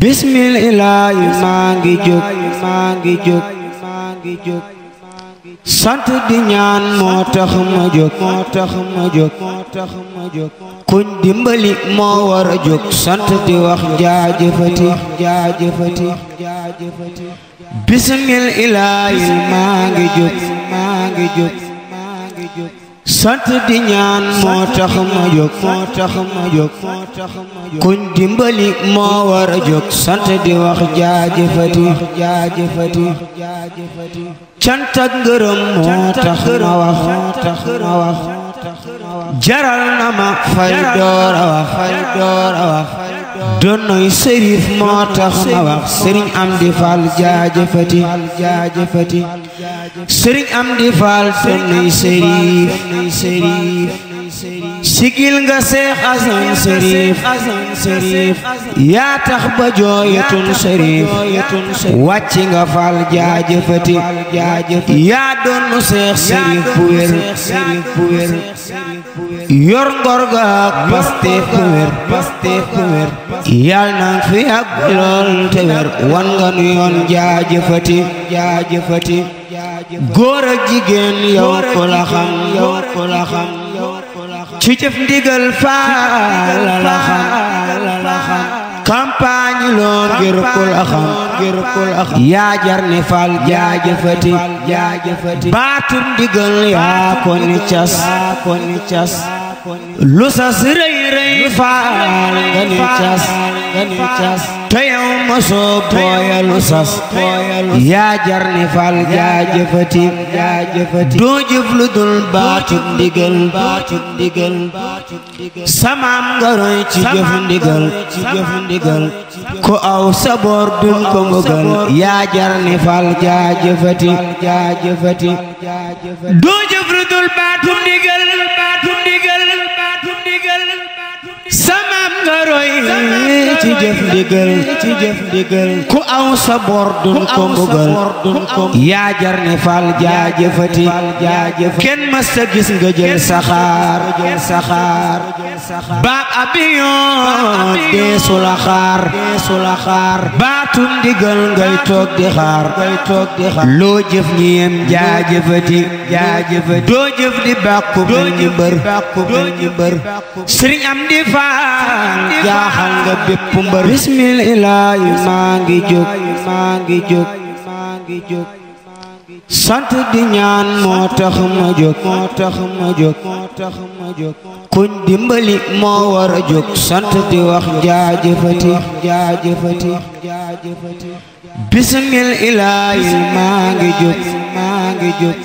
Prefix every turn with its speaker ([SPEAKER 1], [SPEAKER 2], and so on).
[SPEAKER 1] Bismillaahi maa ngi jóg sant di ñaan moo tax ma jóg kuñ dimbali moo war a jóg sant di wax jaajëfati Bismillaahi maa ngi jóg sant di ñaan moo tax ma jóg kuñ dimbali moo war a jóg sant di wax jaajëfati cant ak ngërëm moo tax ma wax jaral na ma fay door a wax donoy sërif moo tax ma wax sëriñ Amdi Fall jaajëfati sëriñ Amdi Fall donoy sërif sigil nga Seex Asan sërif yaa tax ba jooyatun sërif wàcc nga Fall jaajëfati yaa doonu Seex sërif bu wér yor ngor ga ak Pastef bu wér yal nang fi ak lool te wér wan nga nu yoon jaajëfati góor ak jigéen yow ko la xam ci jëf ndigal Faal la xam campagne loon ngir ku la xam yaa jar ne Faal jaajëfati baatum ndigal yaa ko ni cas lu sas rëy Faal nga ni cas te yow mosoo booya lu sas yaa jar ne Faal jaajëfati doo jëf lu dul baatum ndigal samaam nga roy ci jëf ndigal ku aw sa boor dun ko mbugal yaa jar ne Faal jaajëfati doo jëf lu dul baatum ndigal samaam nga roy ci jëf ndigal ku aw sa boor dun ko mbugal yaa jar ne Faal jaajëfati kenn mas sa gis nga jël saxaar baab abiyon deesu la xaar baatum ndigal ngay toog di xaar loo jëf ñi yem jaajëfati doo jëf di bàkku mel ni mbër Sëriñ Amdi Faal jaaxal nga bépp mbër Bismillaahi maa ngi jóg sant di ñaan moo tax ma jóg kuñ dimbali moo war a jóg sant di wax jaajëfati Bismillaahi maa ngi jóg